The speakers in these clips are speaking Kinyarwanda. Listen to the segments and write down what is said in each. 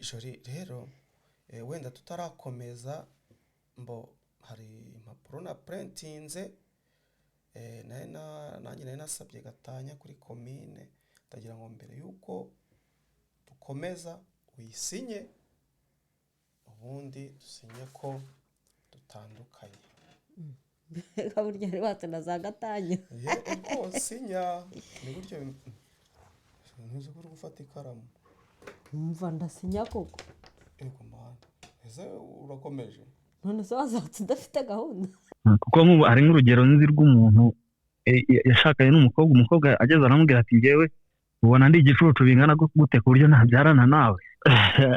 Jori rero wenda tutarakomeza mbo hari impapuro na purentinze, nanjye nari nasabye gatanya kuri komine, ndagira ngo mbere y'uko dukomeza uyisinye, ubundi dusinye ko dutandukanye. Mbega burya wari watse na za gatanya! Ye, ubwo sinya ni gutyo, ntuzi ko uri gufata ikaramu. Umva, ndasinya koko. Ego mana, ese urakomeje? None se wazatse udafite gahunda? Kuko nk'ubu hari nk'urugero nzi rw'umuntu yashakanye n'umukobwa, umukobwa ageze aramubwira ati: "Njyewe ubona ndi igicucu bingana gute ku buryo ntabyarana nawe?"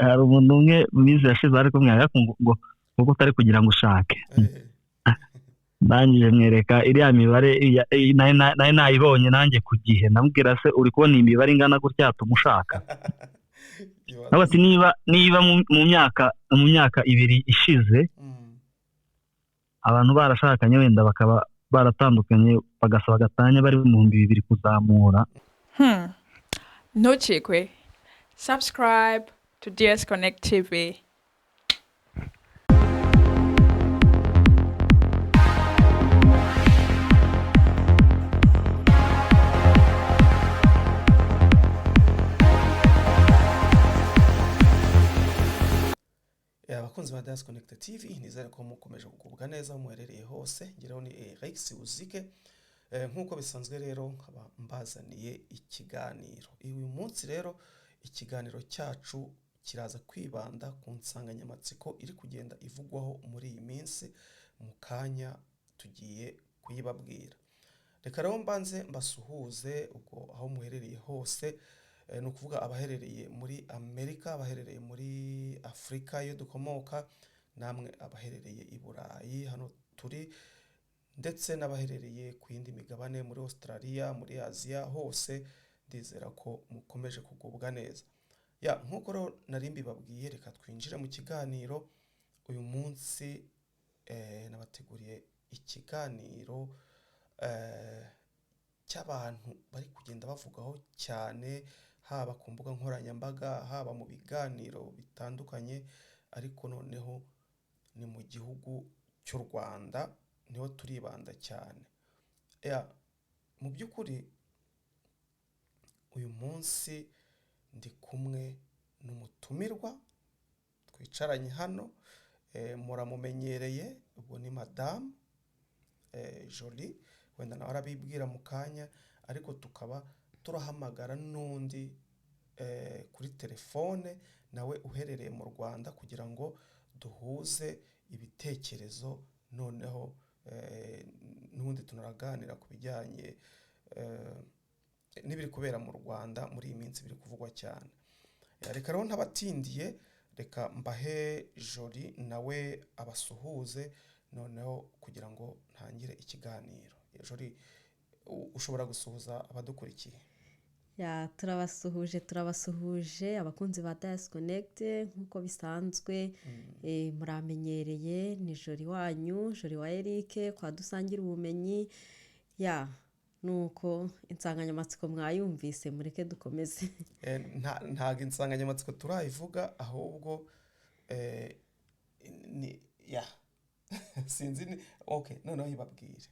Hari umuntu umwe mu minsi yashize ari kumwe ariko ngo kuko utari kugira ngo ushake. Ndangije mwereka iriya mibare nari nayibonye nanjye ku gihe, ndamubwira: "Se uri kubona iyi mibare ingana gutya yatuma ushaka?" Ibaze. Nawe ati: Niba mu myaka 2 ishize abantu barashakanye, wenda bakaba baratandukanye, bagasaba gatanya bari mu 2000 kuzamura." Ntucikwe. Subscribe to DS Connect TV. Abakunzi ba Das Connect TV, nizere ko mukomeje kugubwa neza aho muherereye hose. Ngeraho ni Rex Uzike. Nk'uko bisanzwe rero nkaba mbazaniye ikiganiro uyu munsi. Rero ikiganiro cyacu kiraza kwibanda ku nsanganyamatsiko iri kugenda ivugwaho muri iyi minsi. Mu kanya tugiye kuyibabwira. Reka rero mbanze mbasuhuze ubwo aho muherereye hose, ni ukuvuga abaherereye muri Amerika, abaherereye muri Afurika iyo dukomoka, namwe abaherereye i Burayi hano turi, ndetse n'abaherereye ku yindi migabane, muri Australia, muri Aziya hose, ndizera ko mukomeje kugubwa neza. Ya, nk'uko rero nari mbibabwiye, reka twinjire mu kiganiro. Uyu munsi nabateguriye ikiganiro cy'abantu bari kugenda bavugaho cyane, haba ku mbuga nkoranyambaga, haba mu biganiro bitandukanye, ariko noneho ni mu gihugu cy'u Rwanda niho turibanda cyane. Ya, mu by'ukuri uyu munsi ndi kumwe n'umutumirwa twicaranye hano, muramumenyereye, ubwo ni madamu Jolie, wenda nawe arabibwira mu kanya, ariko tukaba turahamagara n'undi kuri telefone nawe uherereye mu Rwanda kugira ngo duhuze ibitekerezo, noneho n'ubundi tunaraganira ku bijyanye n'ibiri kubera mu Rwanda muri iyi minsi biri kuvugwa cyane. Reka rero ntabatindiye, reka mbahe Jolie nawe abasuhuze, noneho kugira ngo ntangire ikiganiro. Jolie, ushobora gusuhuza abadukurikiye. Ya, turabasuhuje, turabasuhuje abakunzi ba Dayasi Connect. Nk'uko bisanzwe, muramenyereye, ni Jolie wanyu, Jolie wa Eric kwa Dusangira Ubumenyi. Ya, nuko insanganyamatsiko mwayumvise, mureke dukomeze. Ntabwo insanganyamatsiko turayivuga, ahubwo ni ya sinzi ni okay, noneho ibabwire.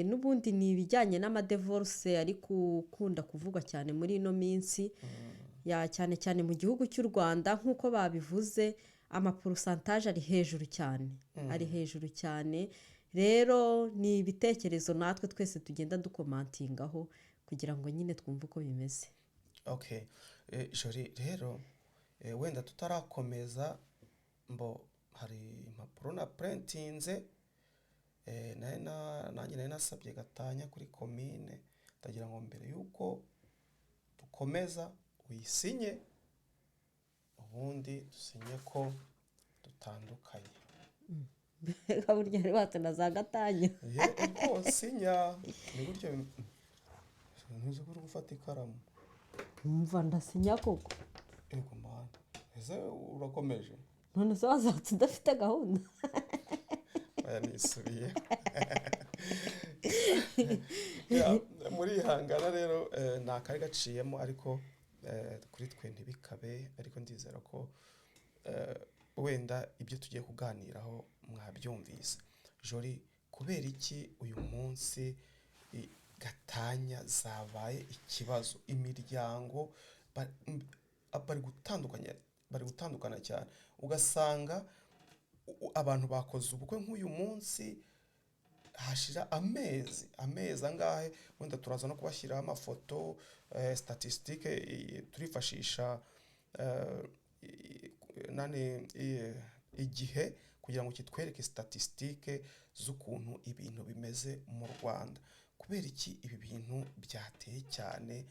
N'ubundi ni ibijyanye n'amadivorce ari gukunda kuvugwa cyane muri ino minsi, ya, cyane cyane mu gihugu cy'u Rwanda. Nk'uko babivuze, amapourcentage ari hejuru cyane, ari hejuru cyane. Rero ni ibitekerezo natwe twese tugenda ducommentingaho kugira ngo nyine twumve uko bimeze. Okay. Jolie rero wenda tutarakomeza mbo hari impapuro na purentinze, nanjye nari nasabye gatanya kuri komine, ndagira ngo mbere y'uko dukomeza uyisinye, ubundi dusinye ko dutandukanye. Mbega burya wari watse na za gatanya! Ye, ubwo sinya ni gutyo, ntuzi ko uri gufata ikaramu. Umva, ndasinya koko. Ego mana, ese urakomeje? None se wazatse udafite gahunda? Aya nisubiye. Ya, murihangana rero, ni akari gaciyemo, ariko Kuri twe ntibikabe, ariko ndizera ko wenda ibyo tugiye kuganiraho mwabyumvise. Jori, kubera iki uyu munsi gatanya zabaye ikibazo? Imiryango bari gutandukanya, bari gutandukana cyane, ugasanga abantu bakoze ubukwe nk'uyu munsi, hashira amezi angahe, wenda turaza no kubashyiraho amafoto, statistique turifashisha nani, igihe kugira ngo kitwereke statistique z'ukuntu ibintu bimeze mu Rwanda. Kubera iki ibi bintu byateye cyane,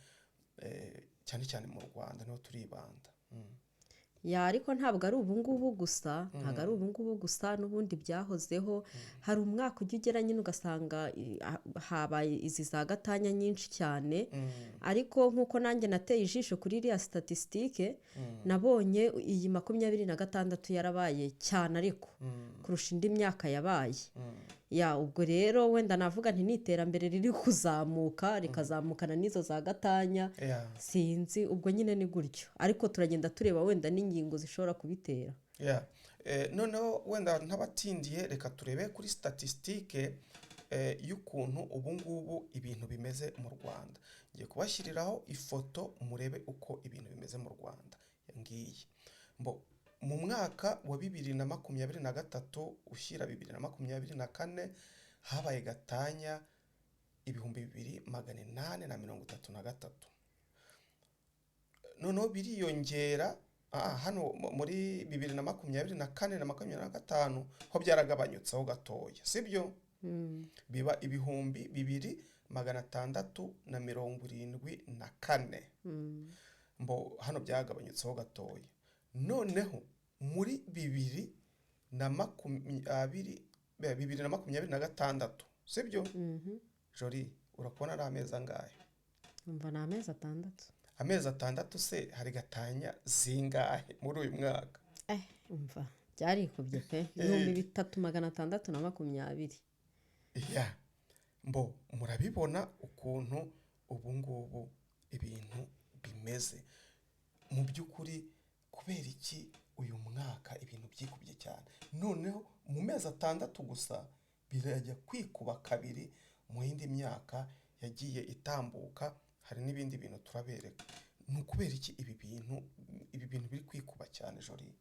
cyane cyane mu Rwanda niho turibanda? Ya, ariko ntabwo ari ubungubu gusa, ntabwo ari ubungubu gusa, n'ubundi byahozeho. Hari umwaka ujya ugera nyine ugasanga habaye izi za gatanya nyinshi cyane. Ariko nk'uko nanjye nateye ijisho kuri iriya statistique, nabonye iyi 26 yarabaye cyane ariko kurusha indi myaka yabaye. Ya, ubwo rero wenda navuga nti ni iterambere riri kuzamuka, rikazamukana n'izo za gatanya. Sinzi, ubwo nyine ni gutyo, ariko turagenda tureba wenda n'ingingo zishobora kubitera. Yeah. Noneho wenda ntabatindiye, reka turebe kuri statistique y'ukuntu ubu ngubu ibintu bimeze mu Rwanda. Ngiye kubashyiriraho ifoto murebe uko ibintu bimeze mu Rwanda. Ngiyi. Mbo mu mwaka wa 2023 ushyira 2024 habaye gatanya 2833. Noneho biriyongera hano muri 2024 na 25 ho byaragabanyutseho gatoya, sibyo? Biba 2674. Mbo hano byagabanyutseho gatoya. Noneho muri 2020, 2026, sibyo? Jori, urakubona ari amezi angahe? Umva, ni amezi 6. Amezi 6 se hari gatanya zingahe muri uyu mwaka? Umva, byarikubye pe, 3620. Ya, mbo murabibona ukuntu ubu ngubu ibintu bimeze. Mu by'ukuri, kubera iki uyu mwaka ibintu byikubye cyane? Noneho mu mezi 6 gusa birajya kwikuba kabiri mu yindi myaka yagiye itambuka. Hari n'ibindi bintu turabereka. Ni ukubera iki ibi bintu biri kwikuba cyane, Jori?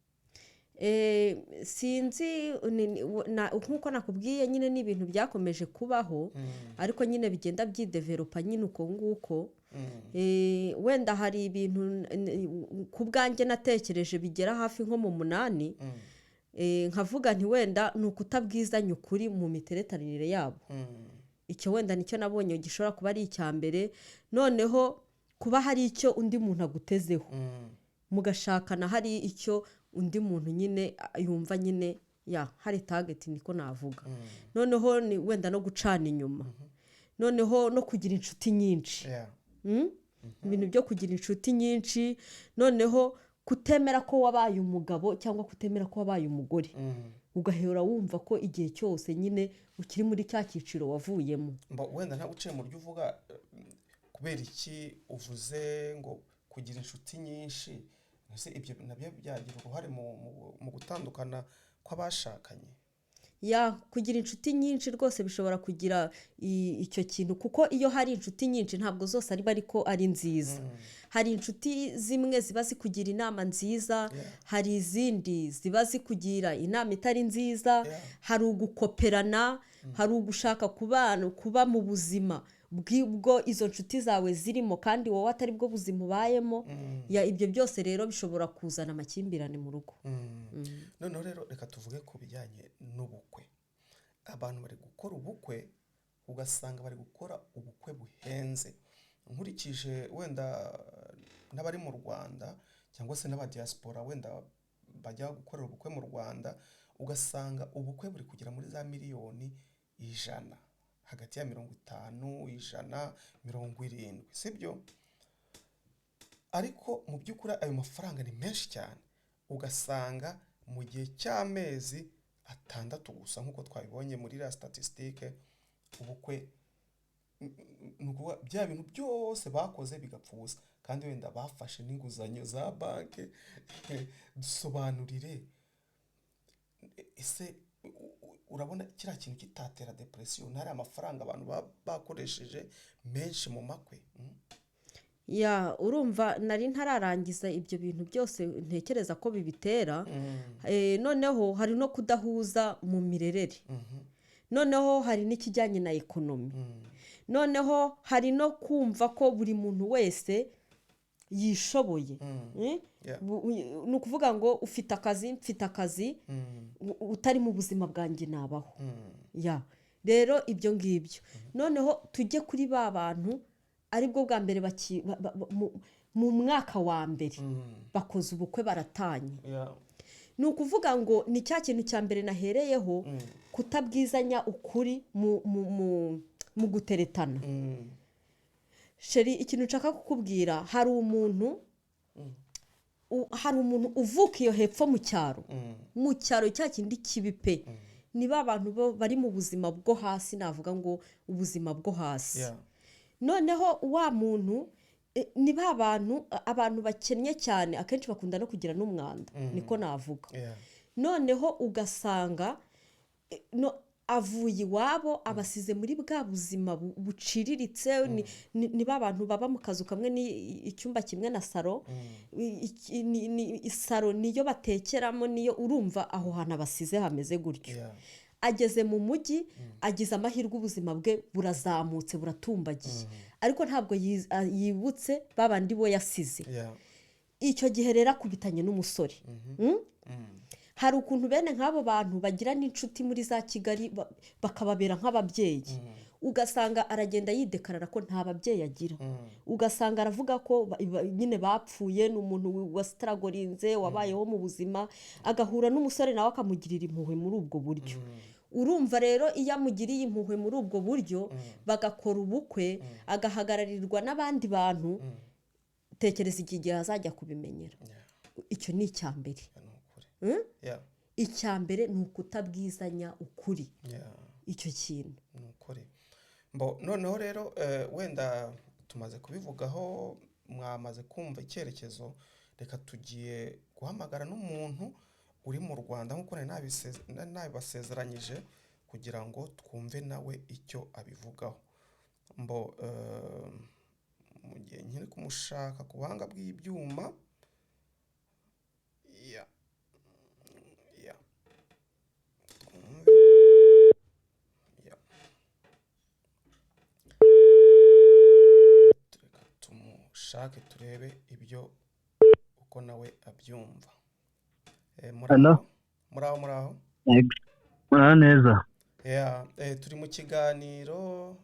Sinzi, nk'uko nakubwiye nyine, ni ibintu byakomeje kubaho, ariko nyine bigenda byidevelopa nyine uko nguko. Wenda hari ibintu ku bwanjye natekereje bigera hafi nko mu 8. Nkavuga nti wenda ni ukutabwizanya ukuri mu miteretanire yabo. Icyo wenda nicyo nabonye gishobora kuba ari icya mbere. Noneho kuba hari icyo undi muntu agutezeho, mugashakana hari icyo undi muntu nyine yumva nyine, ya, hari target, niko navuga. Noneho ni wenda no gucana inyuma, noneho no kugira inshuti nyinshi. Ibintu byo kugira inshuti nyinshi, noneho kutemera ko wabaye umugabo cyangwa kutemera ko wabaye umugore, ugahora wumva ko igihe cyose nyine ukiri muri cya cyiciro wavuyemo. Wenda ntabwo uciye mu ryo uvuga, kubera iki uvuze ngo kugira inshuti nyinshi? Ese ibyo nabyo byagira uruhare mu gutandukana kw'abashakanye? Ya, kugira inshuti nyinshi rwose bishobora kugira icyo kintu, kuko iyo hari inshuti nyinshi ntabwo zose ariba ariko ari nziza. Hari inshuti zimwe ziba zikugira inama nziza, hari izindi ziba zikugira inama itari nziza. Hari ugukoperana, hari ugushaka kubana, kuba mu buzima bw'ubwo izo nshuti zawe zirimo kandi wowe atari bwo buzima ubayemo. Ya, ibyo byose rero bishobora kuzana amakimbirane mu rugo. Noneho rero reka tuvuge ku bijyanye n'ubukwe. Abantu bari gukora ubukwe, ugasanga bari gukora ubukwe buhenze. Nkurikije wenda n'abari mu Rwanda cyangwa se n'abadiaspora wenda bajya gukorera ubukwe mu Rwanda, ugasanga ubukwe buri kugera muri za miliyoni 100, hagati ya 50, 100, 70, sibyo? Ariko mu by'ukuri ayo mafaranga ni menshi cyane, ugasanga mu gihe cy'amezi 6 gusa, nk'uko twabibonye muri iriya statistique, ubukwe Ni ukuvuga bya bintu byose bakoze bigapfa ubusa, kandi wenda bafashe n'inguzanyo za banki. Dusobanurire, ese urabona kiriya kintu kitatera depression, ntari amafaranga abantu bakoresheje menshi mu makwe? Ya, urumva nari ntararangiza ibyo bintu byose ntekereza ko bibitera. Noneho hari no kudahuza mu mirerere, noneho hari n'ikijyanye na economy, noneho hari no kumva ko buri muntu wese yishoboye. Ni ukuvuga ngo ufite akazi, mfite akazi, utari mu buzima bwanjye nabaho. Ya, rero ibyo ngibyo. Noneho tujye kuri ba bantu aribwo bwa mbere mu mwaka wa mbere bakoze ubukwe baratanye. Ni ukuvuga ngo ni cya kintu cya mbere nahereyeho, kutabwizanya ukuri mu guteretana. Chéri, ikintu nshaka kukubwira, hari umuntu uvuka iyo hepfo mu cyaro, mu cyaro cya kindi kibi pe. Ni ba bantu bo bari mu buzima bwo hasi, navuga ngo ubuzima bwo hasi. Noneho wa muntu, ni ba bantu, abantu bakennye cyane, akenshi bakunda no kugira n'umwanda, niko navuga. Noneho ugasanga no, avuye iwabo, abasize muri bwa buzima buciriritse. Ni ba bantu baba mu kazu kamwe, ni icyumba kimwe na salon. Salon niyo batekeramo, niyo. Urumva aho hantu abasize hameze gutyo. Ageze mu mujyi, agize amahirwe, ubuzima bwe burazamutse, buratumbagiye, ariko ntabwo yibutse ba bandi bo yasize. Icyo gihe rero akubitanye n'umusore. Hari ukuntu bene nk'abo bantu bagira n'inshuti muri za Kigali, bakababera nk'ababyeyi. Ugasanga aragenda yidekarara ko nta babyeyi agira, ugasanga aravuga ko nyine bapfuye. Ni umuntu wasitaragorinze, wabayeho mu buzima, agahura n'umusore nawe akamugirira impuhwe muri ubwo buryo. Urumva rero, iyo amugiriye impuhwe muri ubwo buryo, bagakora ubukwe, agahagararirwa n'abandi bantu, tekereza iki gihe azajya kubimenyera. Icyo ni icya mbere. Ni ukuri. Icya mbere ni ukutabwizanya ukuri. Icyo kintu. Ni ukuri. Mbo noneho rero, wenda tumaze kubivugaho, mwamaze kumva icyerekezo. Reka tugiye guhamagara n'umuntu uri mu Rwanda nk'uko nari nabibasezeranyije, kugira ngo twumve nawe icyo abivugaho. Mbo mu gihe nkiri kumushaka ku buhanga bw'ibyuma, ya, twumve, ya, reka tumushake turebe ibyo uko nawe abyumva. Hello? Muraho, muraho, muraho? Muraho neza. Yeah, turi mu kiganiro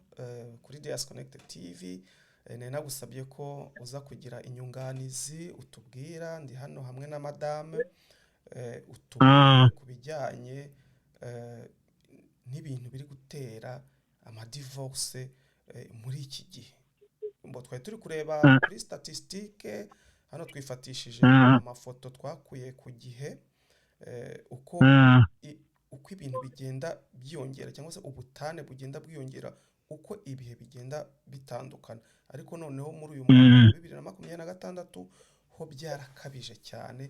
kuri Dias Connected TV. Nari nagusabye ko uza kugira inyunganizi utubwira. Ndi hano hamwe na madame, utubwira ku bijyanye n'ibintu biri gutera amadivorce muri iki gihe. Mbo twari turi kureba kuri statistique hano, twifatishije amafoto twakuye ku gihe, uko uko ibintu bigenda byiyongera, cyangwa se ubutane bugenda bwiyongera uko ibihe bigenda bitandukana. Ariko noneho muri uyu mwaka wa 2026 ho byarakabije cyane,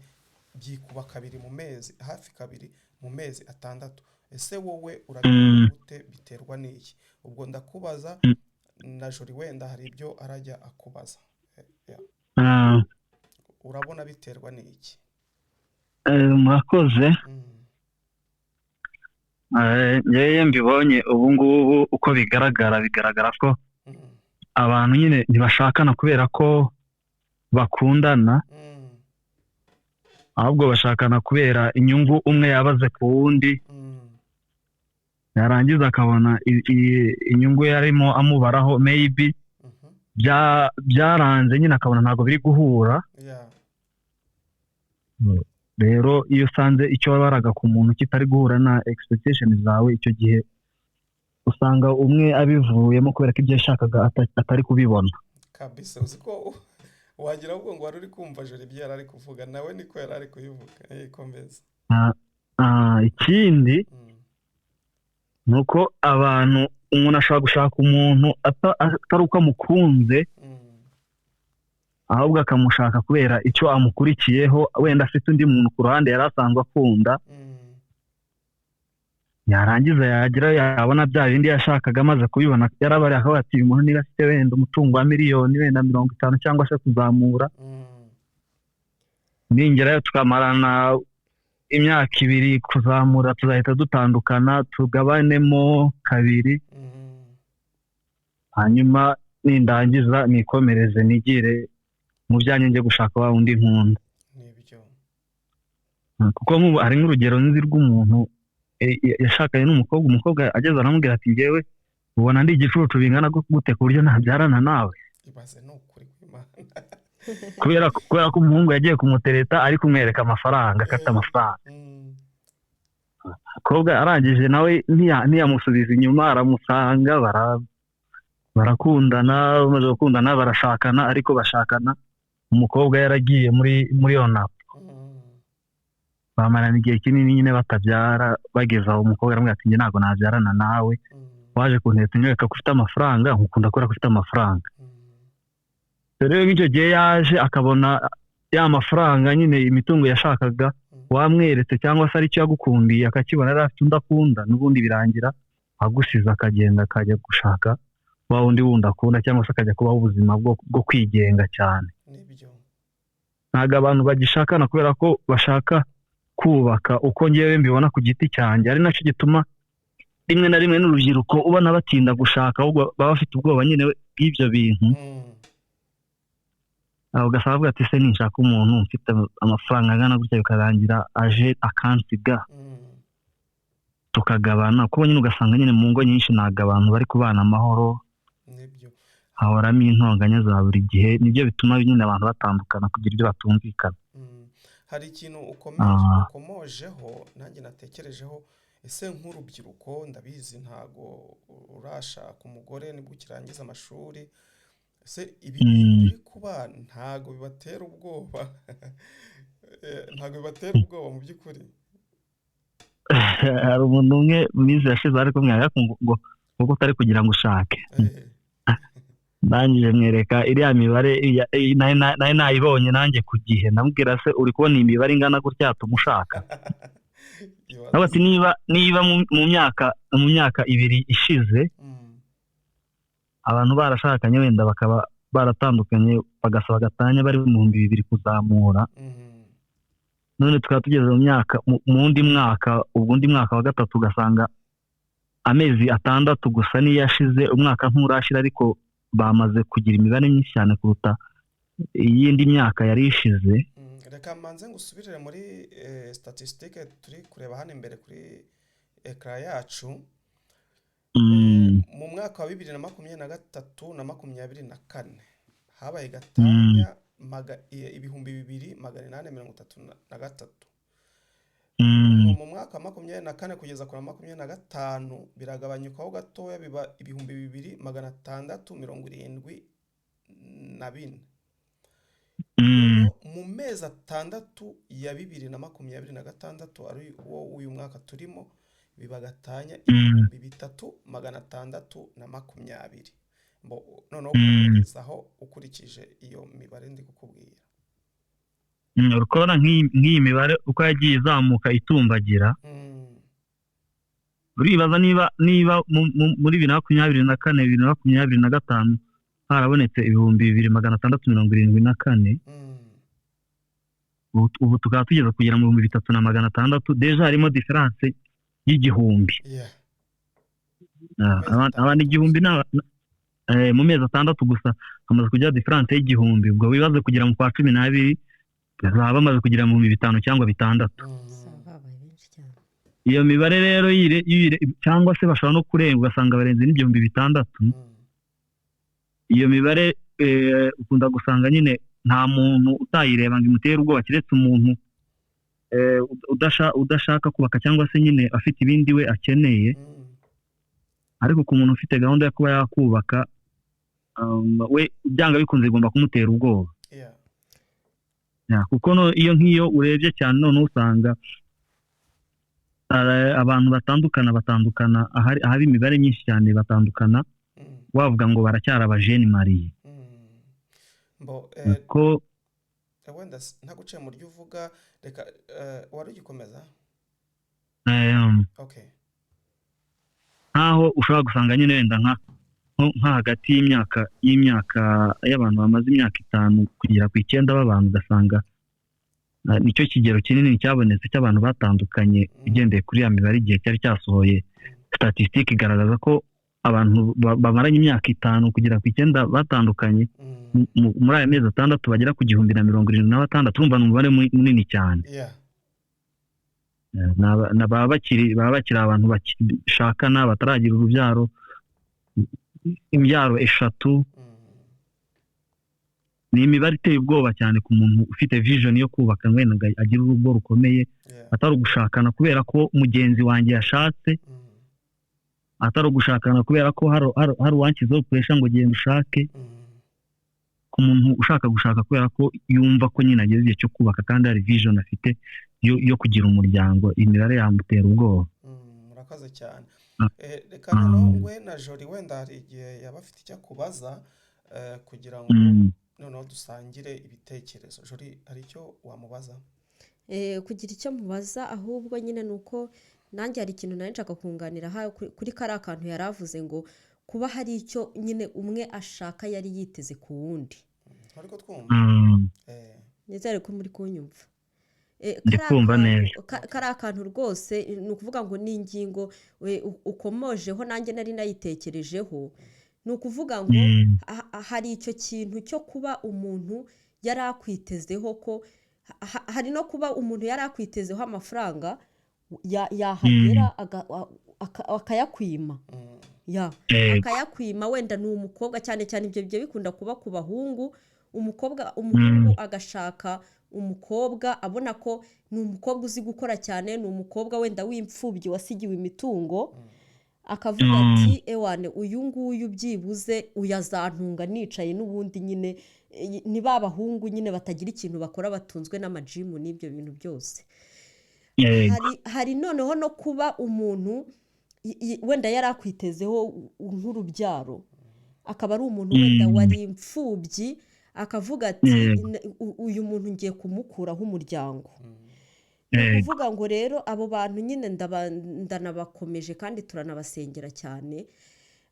byikuba kabiri mu mezi, hafi kabiri mu mezi 6. Ese wowe urabibona gute? Biterwa n'iki? Ubwo ndakubaza, na Jori wenda hari ibyo arajya akubaza. Yeah. Urabona biterwa n'iki? Murakoze. Njyewe mbibonye ubu ngubu, uko bigaragara, bigaragara ko abantu nyine ntibashakana kubera ko bakundana, ahubwo bashakana kubera inyungu umwe yabaze ku wundi, yarangiza akabona inyungu yarimo amubaraho maybe byaranze nyine, akabona ntabwo biri guhura. Rero iyo usanze icyo wabaraga ku muntu kitari guhura na expectation zawe, icyo gihe usanga umwe abivuyemo kubera ko ibyo yashakaga atari kubibona. Kabisa, uzi ko wagira ahubwo ngo wari uri kumva Jori ibyo yari ari kuvuga, nawe niko yari ari kubivuga. Komeza. Ikindi ni uko abantu Umuntu ashobora gushaka umuntu atari uko amukunze, ahubwo akamushaka kubera icyo amukurikiyeho, wenda afite undi muntu ku ruhande yari asanzwe akunda, yarangiza yagira yabona bya bindi yashakaga amaze kubibona yarabariye, akavuga ati: "Uyu muntu niba afite wenda umutungo wa miliyoni wenda 50 cyangwa se kuzamura, ningerayo tukamarana imyaka 2 kuzamura, tuzahita dutandukana, tugabanemo kabiri, hanyuma nindangiza nikomereze nigire mu byanjye, njye gushaka wa wundi nkunda." Nibyo. Kuko nk'ubu hari nk'urugero nzi rw'umuntu yashakanye n'umukobwa, umukobwa ageze aramubwira ati: "Njyewe ubona ndi igicucu bingana gute ku buryo ntabyarana nawe?" Ibaze, ni ukuri kw'Imana. Kubera ko umuhungu yagiye kumutereta ari kumwereka amafaranga, afite amafaranga. Umukobwa arangije nawe ntiyamusubiza inyuma, aramusanga, barakundana, bamaze gukundana barashakana, ariko bashakana umukobwa yaragiye muri onapu. Bamarana igihe kinini nyine batabyara. Bageze aho umukobwa aramubwira ati: "Njye ntabwo nabyarana nawe. Waje kuntereta unyereka ko ufite amafaranga, nkukunda kubera ko ufite amafaranga." Rero nk'icyo gihe yaje akabona ya mafaranga nyine, imitungo yashakaga wamweretse cyangwa se aricyo yagukundiye, akakibona, yari afite undi akunda n'ubundi, birangira agusize akagenda akajya gushaka wa wundi wundi akunda, cyangwa se akajya kubaho ubuzima bwo kwigenga cyane. Nibyo. Ntabwo abantu bagishakana kubera ko bashaka kubaka, uko ngewe mbibona ku giti cyanjye, ari nacyo gituma rimwe na rimwe n'urubyiruko ubona batinda gushaka, ahubwo baba bafite ubwoba nyine bw'ibyo bintu. Aho ugasanga bavuga ati: "Se ninshaka umuntu mfite amafaranga angana gutya, bikarangira aje akansiga, tukagabana?" Kuko nyine ugasanga nyine mu ngo nyinshi ntabwo abantu bari kubana amahoro, Nibyo. hahoramo intonganya za buri gihe. Nibyo bituma nyine abantu batandukana, kugira ibyo batumvikana. Hari ikintu ukomeje ukomojeho nanjye natekerejeho. Ese nk'urubyiruko, ndabizi ntago urashaka umugore, nibwo ukirangiza amashuri, ese ibi bintu biri kuba ntago bibatera ubwoba? Ntago bibatera ubwoba mu by'ukuri? Hari umuntu umwe mu minsi yashize ari kumwe ngo kuko utari kugira ngo ushake. Ndangije mwereka iriya mibare nari nayibonye nanjye ku gihe, ndamubwira: "Se uri kubona iyi mibare ingana gutya yatuma ushaka?" Nawe ati: Niba mu myaka 2 ishize abantu barashakanye, wenda bakaba baratandukanye, bagasaba gatanya bari mu 2000 kuzamura, none tukaba tugeze mu wundi mwaka, ubwo undi mwaka wa gatatu, ugasanga amezi 6 gusa niyo yashize, umwaka nturashira, ariko bamaze kugira imibare myinshi cyane kuruta iyindi myaka yari ishize." Reka mbanze ngusubirire muri statistique turi kureba hano imbere kuri écran yacu. Mu mwaka wa 2023 na 24 habaye gatanya 2833. Mu mwaka wa 24 kugeza kuri 25 biragabanyukaho gatoya, biba 2674. Mu mezi 6 ya 2026, ari wo uyu mwaka turimo, biba gatanya 3620. Noneho komerezaho ukurikije iyo mibare ndi kukubwira. Uri kubona nk'iyi mibare uko yagiye izamuka itumbagira. Uribaza niba muri 2024, 2025 harabonetse 2674, ubu tukaba tugeze kugera mu 3600, déjà harimo différence y'1000. Mu mezi Abantu 6 igihumbi gusa. Mu mezi 6 gusa hamaze kujya différence y'1000. Ubwo wibaze kugera mu kwa 12 bazaba bamaze kugera mu 5000 cyangwa 6000. Usanga babaye benshi cyane. Iyo mibare rero cyangwa se bashobora no kurenga, ugasanga barenze n'6000. Iyo mibare ukunda gusanga nyine nta muntu utayireba ngo imutere ubwoba, keretse umuntu udashaka kubaka cyangwa se nyine afite ibindi we akeneye. Ariko ku muntu ufite gahunda yo kuba yakubaka, we byanga bikunze bigomba kumutera ubwoba. Ya, kuko iyo nk'iyo urebye cyane noneho usanga Abantu batandukana ahari imibare myinshi cyane batandukana, wavuga ngo baracyari aba jeunes mariés. Mbo ko wenda ntaguciye mu ryo uvuga, reka wari ugikomeza. Okay. Nkaho ushobora gusanga nyine wenda nka hagati y'imyaka y'abantu bamaze imyaka 5 kugera ku 9 b'abantu, ugasanga nicyo kigero kinini cyabonetse cy'abantu batandukanye, ugendeye kuri ya mibare igihe cyari cyasohoye. Statistique igaragaza ko abantu bamaranye imyaka 5 kugera ku 9 batandukanye muri aya mezi 6 bagera ku 1076. Urumva ni umubare munini cyane. Baba bakiri abantu bakishakana, bataragira urubyaro, imbyaro 3. Ni imibare iteye ubwoba cyane ku muntu ufite vision yo kubaka, wenda ngo agire urugo rukomeye, atari ugushakana kubera ko mugenzi wanjye yashatse, atari ugushakana kubera ko hari uwanshyizeho pressure ngo genda ushake. Ku muntu ushaka gushaka kubera ko yumva ko nyine ageze igihe cyo kubaka kandi hari vision afite yo kugira umuryango, imibare yamutera ubwoba. Murakoze cyane. Reka noneho ngwe na Jori, wenda hari igihe yaba afite icyo akubaza, kugira ngo noneho dusangire ibitekerezo. Jori, hari icyo wamubaza? Kugira icyo mubaza, ahubwo nyine ni uko nanjye hari ikintu nari nshaka kunganira kuri kariya kantu yari avuze, ngo kuba hari icyo nyine umwe ashaka yari yiteze ku wundi. Ariko twumva. Nizere ko muri kunyumva. Ndi Kariya kumva kantu neza. Kariya kantu rwose ni ukuvuga ngo ni ingingo ukomojeho, nanjye nari nayitekerejeho. Ni ukuvuga ngo hari icyo kintu cyo kuba umuntu yari akwitezeho ko hari no kuba umuntu yari akwitezeho amafaranga, yahagera akayakwima ya akayakwima. Wenda ni umukobwa cyane cyane, ibyo bikunda kuba ku bahungu. Umukobwa, umuhungu agashaka umukobwa abona ko ni umukobwa uzi gukora cyane, ni umukobwa wenda w'imfubyi wasigiwe imitungo, akavuga ati: "Ewane, uyu nguyu byibuze uyazantunga nicaye." N'ubundi nyine ni ba bahungu nyine batagira ikintu bakora, batunzwe n'amajimu n'ibyo bintu byose. Hari noneho no kuba umuntu wenda yari akwitezeho nk'urubyaro, akaba ari umuntu wenda wari imfubyi, akavuga ati: "Uyu muntu ngiye kumukuraho umuryango." Ni ukuvuga ngo rero abo bantu nyine ndanabakomeje kandi turanabasengera cyane.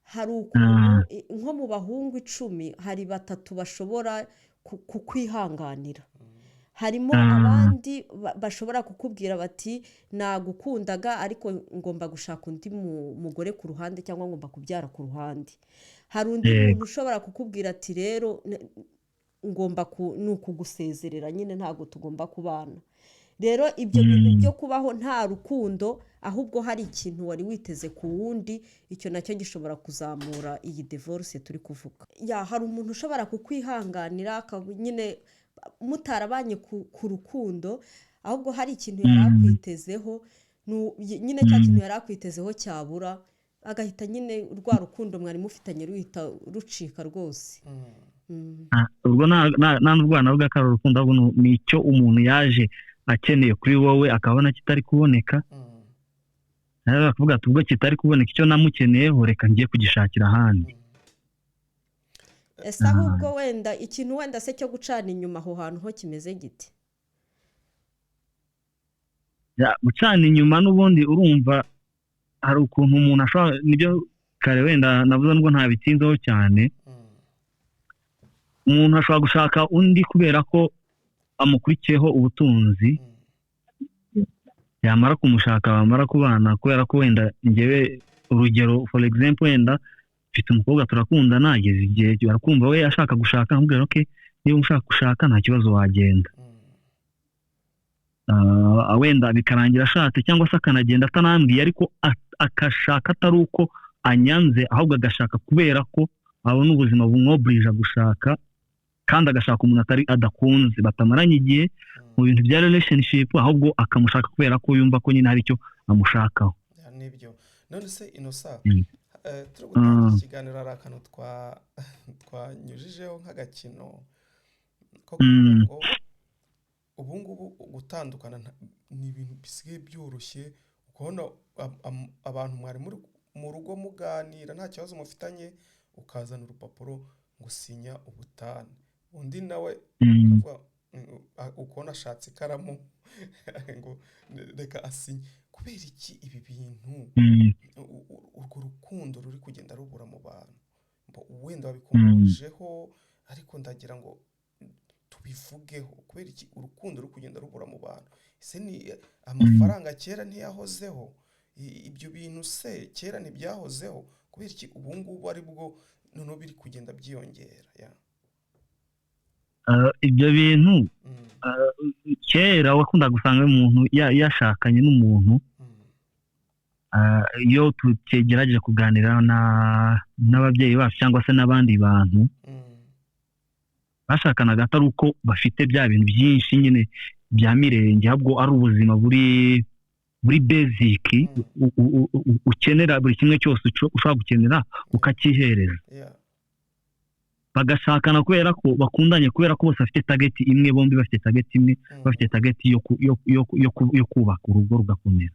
Hari ukuntu nko mu bahungu 10 hari batatu bashobora kukwihanganira, harimo abandi bashobora kukubwira bati: "Nagukundaga, ariko ngomba gushaka undi mugore ku ruhande, cyangwa ngomba kubyara ku ruhande." Hari undi muntu ushobora kukubwira ati: "Rero ngomba ni ukugusezerera nyine, ntabwo tugomba kubana." Rero ibyo bintu byo kubaho nta rukundo, ahubwo hari ikintu wari witeze ku wundi, icyo nacyo gishobora kuzamura iyi divorce turi kuvuga. Ya, hari umuntu ushobora kukwihanganira, akaba nyine mutarabanye ku rukundo, ahubwo hari ikintu yari akwitezeho, nyine cya kintu yari akwitezeho cyabura, agahita nyine rwa rukundo mwari mufitanye ruhita rucika rwose. Ubwo nta nubwo navuga ko ari urukundo, ahubwo ni icyo umuntu yaje akeneye kuri wowe akabona kitari kuboneka, nawe akavuga ati: "Ubwo kitari kuboneka icyo namukeneyeho, reka ngiye kugishakira ahandi." Ese ahubwo wenda ikintu wenda se cyo gucana inyuma aho hantu ho kimeze gite? Ya, gucana inyuma n'ubundi urumva hari ukuntu umuntu ashobora, nibyo kare wenda navuze nubwo ntabitinzeho cyane, umuntu ashobora gushaka undi kubera ko amukurikiyeho ubutunzi, yamara kumushaka, bamara kubana, kubera ko wenda njyewe urugero, for example, wenda mfite umukobwa turakundana, ageze igihe barakumva we ashaka gushaka, amubwira: "Okay, niba ushaka gushaka nta kibazo, wagenda." Wenda bikarangira ashatse, cyangwa se akanagenda atanambwiye, ariko akashaka atari uko anyanze, ahubwo agashaka kubera ko abona ubuzima bumwoburija gushaka, kandi agashaka umuntu atari adakunze, batamaranye igihe mu bintu bya relationship, ahubwo akamushaka kubera ko yumva ko nyine hari icyo amushakaho. Ya, nibyo. None se Inosa, turi gutangira ikiganiro, hari akantu twanyujijeho nk'agakino ko kuvuga ngo ubu ngubu gutandukana ni ibintu bisigaye byoroshye. Kubona abantu mwari muri mu rugo muganira nta kibazo mufitanye, ukazana urupapuro ngo sinya ubutane, undi nawe akavuga ukabona ashatse ikaramu ngo reka asinye. Kubera iki ibi bintu, urwo rukundo ruri kugenda rubura mu bantu? Wenda wabikomojeho, ariko ndagira ngo tubivugeho. Kubera iki urukundo ruri kugenda rubura mu bantu? Ese ni amafaranga? Kera ntiyahozeho? Ibyo bintu se kera ntibyahozeho? Kubera iki ubu ngubu ari bwo noneho biri kugenda byiyongera ya? Ibyo bintu, kera wakundaga gusanga umuntu yashakanye n'umuntu, iyo tugerageje kuganira n'ababyeyi bacu cyangwa se n'abandi bantu, bashakanaga atari uko bafite bya bintu byinshi nyine bya mirenge, ahubwo ari ubuzima buri basic, ukenera buri kimwe cyose ushobora gukenera ukacyihereza. Bagashakana kubera ko bakundanye, kubera ko bose bafite target imwe, bombi bafite target imwe, bafite target yo kubaka urugo rugakomera.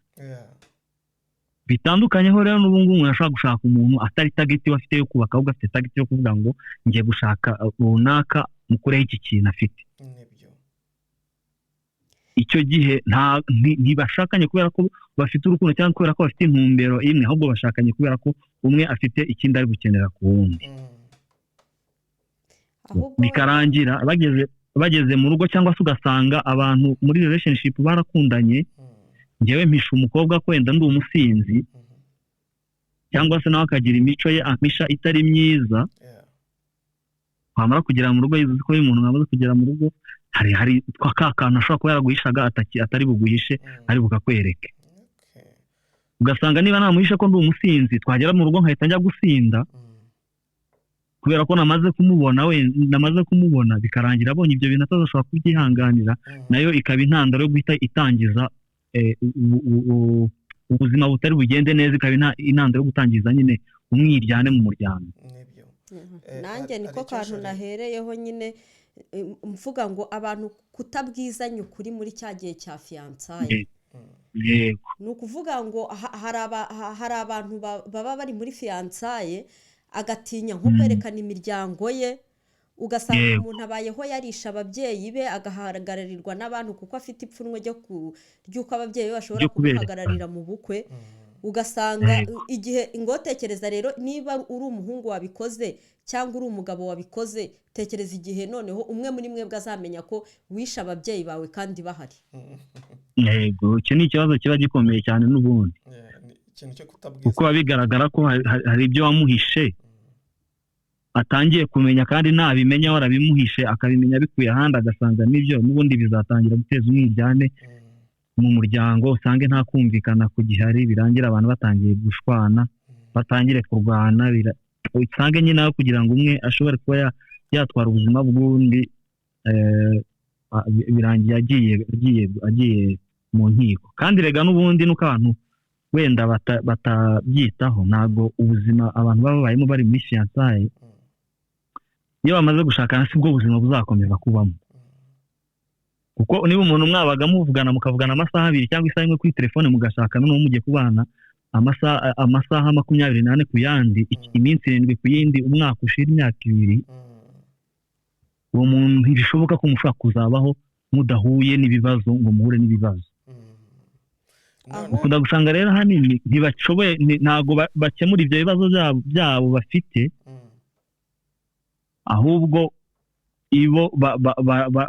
Bitandukanyeho rero n'ubu ngubu, umuntu ashobora gushaka umuntu atari target we afite yo kubaka, ahubwo afite target yo kuvuga ngo ngiye gushaka runaka mukureho iki kintu afite. Nibyo. Icyo gihe ntibashakanye kubera ko bafite urukundo cyangwa kubera ko bafite intumbero imwe, ahubwo bashakanye kubera ko umwe afite ikindi ari gukenera ku wundi. Ahubwo Bikarangira bageze mu rugo, cyangwa se ugasanga abantu muri relationship barakundanye, njyewe mpisha umukobwa ko wenda ndi umusinzi, cyangwa se nawe akagira imico ye ampisha itari myiza. Wamara kugera mu rugo, uzi ko iyo umuntu amaze kugera mu rugo hari ka kantu ashobora kuba yaraguhishaga atari buguhishe, ari bukakwereke. Ugasanga niba namuhishe ko ndi umusinzi, twagera mu rugo nkahita njya gusinda, kubera ko namaze kumubona, we namaze kumubona, bikarangira abonye ibyo bintu atazashobora kubyihanganira, nayo ikaba intandaro yo guhita itangiza ubuzima butari bugende neza, ikaba intandaro yo gutangiza nyine umwiryane mu muryango. Nibyo. Nanjye niko Hari icyo kantu nahereyeho nyine, mvuga ngo abantu kutabwizanya ukuri muri cya gihe cya fiançailles. Ni ukuvuga ngo hari abantu baba bari muri fiançailles, agatinya nko kwerekana imiryango ye, ugasanga umuntu abayeho yarisha ababyeyi be, agahagararirwa n'abantu kuko afite ipfunwe ry'uko ababyeyi be bashobora Ryo kubereka. kumuhagararira mu bukwe. Ugasanga igihe ngo tekereza rero niba uri umuhungu wabikoze cyangwa uri umugabo wabikoze, tekereza igihe noneho umwe muri mwebwe azamenya ko wishe ababyeyi bawe kandi bahari. Yego, icyo ni ikibazo kiba gikomeye cyane n'ubundi, Yeah, ni ikintu cyo kutabwiza kuko biba bigaragara ko hari ibyo wamuhishe atangiye kumenya, kandi nabimenya warabimuhishe akabimenya abikuye ahandi, agasanga nibyo, n'ubundi bizatangira guteza umwiryane mu muryango, usange nta kumvikana kugihari, birangira abantu batangiye gushwana, batangire kurwana, usange nyine aho kugira ngo umwe ashobore kuba yatwara ubuzima bw'undi, birangiye agiye mu nkiko. Kandi rega n'ubundi nuko abantu wenda batabyitaho, ntabwo ubuzima abantu baba babayemo bari muri fiançailles, iyo bamaze gushakana sibwo buzima buzakomeza kubamo, kuko niba umuntu mwabaga muvugana, mukavugana amasaha 2 cyangwa isaha imwe kuri telefone, mugashaka, noneho mugiye kubana amasaha 24 ku yandi, iminsi 7 ku yindi, umwaka ushira, imyaka 2, uwo muntu ntibishoboka ko mushobora kuzabaho mudahuye n'ibibazo, ngo muhure n'ibibazo. None Ukunda gusanga rero ahanini ntibashoboye, ntabwo bakemura ibyo bibazo byabo bafite, ahubwo ibo